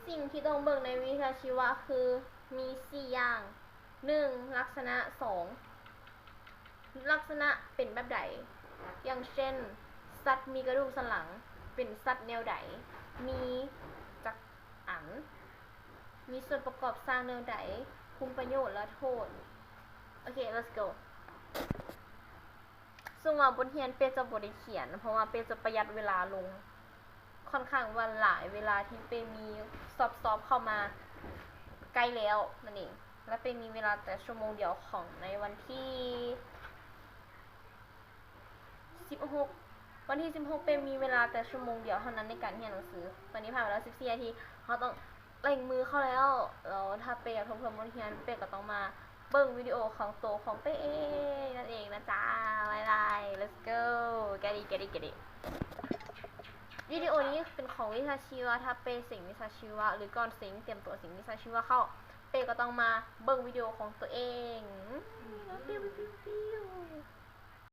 ສິ່ງທີ່ຕ້ອງເບິ່ງໃນວິຊາຊີວະຄືມີສີ່ຢ່າງ. ໜຶ່ງ ລັກສະນະ. ສອງ ລັກສະນະເປັນແບບໃດ? ຢ່າງເຊັ່ນ ສັດມີກະດູກສັນຫຼັງ ເປັນສັດແນວໃດ? ມີຈັກອັນ? ມີສ່ວນປະກອບສ້າງແນວໃດ? ຄຸນປະໂຫຍດ ແລະ ໂທດ. ໂອເຄ ເລີດສະໂກ. ເຊິ່ງວ່າບົດຮຽນເປ້ຈະບໍ່ໄດ້ຂຽນ ເພາະວ່າເປ້ຈະປະຢັດເວລາລົງ ຂ້ອນຂ້າງວ່າຫຼາຍເວລາທີ່ເປ້ມີສອບໆເຂົ້າມາໃກ້ແລ້ວນັ້ນເອງ ແລະ ເປ້ມີເວລາແຕ່ຊົ່ວໂມງດຽວຂອງໃນວັນທີສິບຫົກ ວັນທີສິບຫົກ ເປ້ມີເວລາແຕ່ຊົ່ວໂມງດຽວເທົ່ານັ້ນໃນການຮຽນໜັງສື. ຕອນນີ້ຜ່ານມາແລ້ວສິບສີ່ນາທີ ເຮົາຕ້ອງ ເລັ່ງມືເຂົ້າແລ້ວ ແລ້ວຖ້າເປ້ຢາກທົບທວນບົດຮຽນ ເປ້ກໍຕ້ອງມາເບິ່ງວິດີໂອຂອງໂຕຂອງເປ້ເອງນັ້ນເອງນະຈ້າ. ບາຍບາຍ ເລີດສະໂກ ແກດອິດ ແກດອິດ ແກດອິດ. ວິດີໂອນີ້ເປັນຂອງວິຊາຊີວະ ຖ້າເປ້ເສັງວິຊາຊີວະ ຫຼື ກ່ອນເສັງ ຕຽມຕົວເສັງວິຊາຊີວະເຂົ້າ ເປ້ກໍຕ້ອງມາເບິ່ງວິດີໂອຂອງໂຕເອງ.